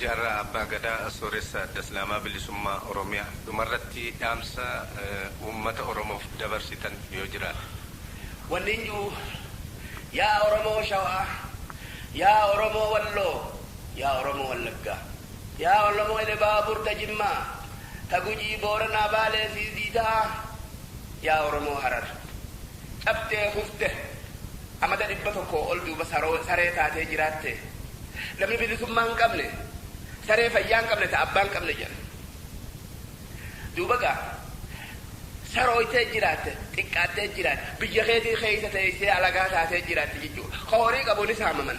Jaarraa Abbaa Gadaa Sooressa Adda Islaamaa Bilisummaa Oromiyaa, dhumarratti dhaamsa uummata Oromoof dabarsitan yoo jiraate. Wanni hin jiru, yaa Oromoo Shawaa, yaa Oromoo Walloo, yaa Oromoo Wallaggaa, yaa Oromoo Elebaabur, ta Jimmaa, ta Gujii, Booranaa, Baalee fi Diidaa, yaa Oromoo Harar, cabtee kufte amata 100 ol duuba saree taatee jiraatte. Namni bilisummaa hin qabne saree fayyaa hin qabne, ta abbaa hin qabne jedha. Duuba gaa sarooytee jiraatte, xiqqaattee jiraatte, biyya keetii keessa teessee alagaa taatee jiraatte jechuudha. Ka horii qabuunis haamaman,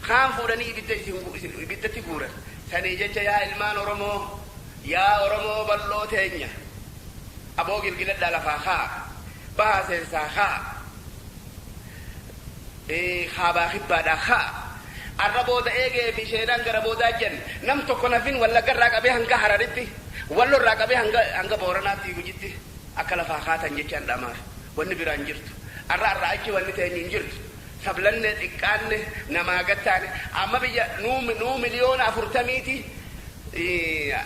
kaan fuudhanii ibidda isin ibiddatti guuran. Sanii jecha, yaa ilmaan Oromoo, yaa Oromoo bal'oo teenya, aboo gilgiladhaa, lafaa kaa, bahaa seensaa kaa, kaabaa kibbaadhaa kaa. Arra booda eegee fi sheenaan gara boodaa jan nam tokko nafin Wallagga irraa qabee hanga Hararitti, Wallo irraa qabee hanga Booranaatti, Gujitti akka lafaa kaatan jechaan dhamaaf. Wanni biraan jirtu, arra arra achi wanni teenyu hin jirtu. Sablanne, xiqqaanne, namaa gattaane. Amma biyya nuu miliyoona 40ti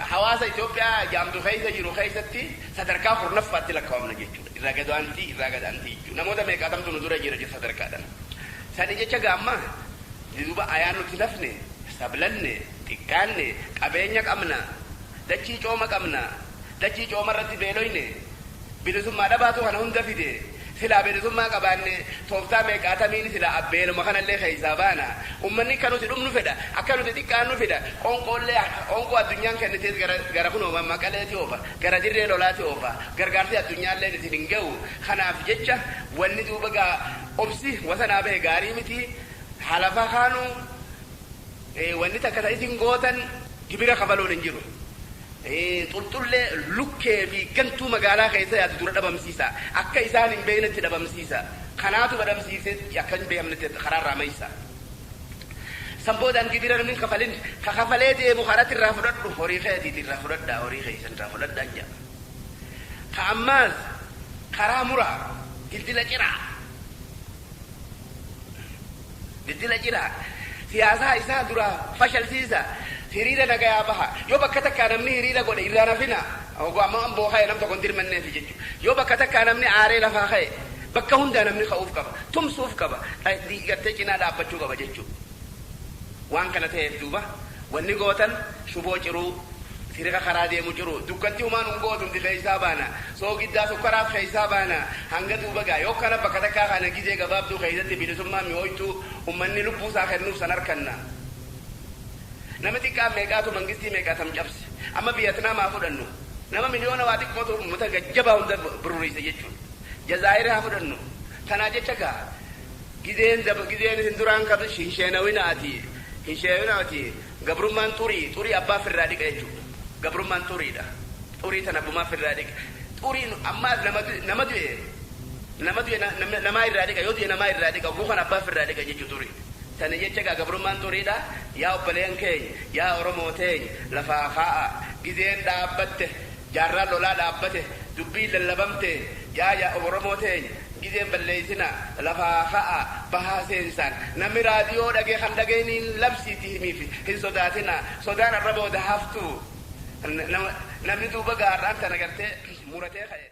hawaasa Itoophiyaa jaamtu keessa jiru keessatti sadarkaa 10ffaatti lakkaawamna jechuudha. Irraa gadaantii, irraa gadaantii jechuudha. Namoota meeqaatamtu nu dura jira sadarkaadhaan. Sani jecha gaamma duuba ayaan nuti nafne, sablanne, xiqqaanne, qabeenya qabna, dachii cooma qabna, dachii cooma irratti beeloyne. Bilisummaa dhabaatu kana hunda fide. Silaa bilisummaa qabaanne tooftaa meeqaatamiin silaa abbeeluma kanallee keessaa baana. Ummanni akka nuti dhumnu fedha, akka nuti xiqqaannu fedha. Qoonqoollee, qoonqoo addunyaan kennitees gara kunoo Maqaleeti oofa, gara dirree lolaati oofa. Gargaarsi addunyaallee isin hin ga'u. Kanaaf jecha wanni duuba gaa obsi wasanaa bahe gaarii miti. Halafa kaanu wanni takka ta isin gootan gibira kafaluun hin jiru. Xulxullee, lukkee fi gantuu magaalaa keessa yaadu dura dhabamsiisa. Akka isaan hin beeknetti dhabamsiisa. Kanaatu dhabamsiise, akka hin beekamnetti karaarraa maysa. San boodaan gibira namni hin kafalin, ka kafalee deemu karatti irraa fudhadhu, horii keetiiti irraa fudhadhaa, horii keessan irraa fudhadhaan jedha. Ka ammaas karaa muraa, dildila ciraa. Dildila ciraa. Siyaasaa isaa dura fashalsiisa. Hiriira nagayaa baha. Yoo bakka takkaa namni hiriira godhe irraa nafina. Amma amboo ka'e nam tokko hin dirmanneefi jechuudha. Yoo bakka takkaa namni aaree lafaa ka'e, bakka hundaa namni ka'uuf qaba. Tumsuuf qaba. Gartee cinaa dhaabbachuu qaba jechuudha. Waan kana ta'eef duuba wanni gootan shuboo ciruu, sirika karaa deemu ciruu, dukkanti humaan hin gootu, hundi keessaa baana. Soogiddaa sukkaraaf keessaa baana. Hanga duuba gaa yoo kana bakka takkaa kana gizee gabaabduu keessatti bilisummaa mi'ooytuu ummanni lubbuu isaa kennuuf san harkanna. Nama xiqqaan meeqaatu mangistii meeqaatam cabse. Amma Vietnam haa fudhannu. Nama miliyoona waa xiqqootu uummata gajjabaa hunda bururiise jechuudha. Jazaayir haa fudhannu. Tanaa jecha gaa gizeen isin duraan qabdu hin sheenawinaati. Hin sheenawinaati. Gabrummaan xurii, xurii abbaa firraa dhiqa jechuudha. Gabrummaan xuriidha. Xurii tana abbumaa firraa dhiqa. Xuriin ammaas nama du'e, nama du'e namaa irraa dhiqa, yoo du'e namaa irraa dhiqa, oguu kana abbaa firraa dhiqa jechuudha xurii. Tani jecha gaa gabrummaan xuriidha. Yaa obboleen keenya, yaa Oromoo teenya, lafaa kaa'a. Gizeen dhaabbatte, jaarraan lolaa dhaabbate, dubbiin lallabamte, yaa Oromoo teenya, gizeen balleessina, lafaa ka'a, bahaa seensaan. Namni raadiyoo dhagee kan dhageeniin labsiiti himiifi hin sodaatina. Sodaan arra booda haftu. Namni duuba gaarraan tana gartee muratee ka'e.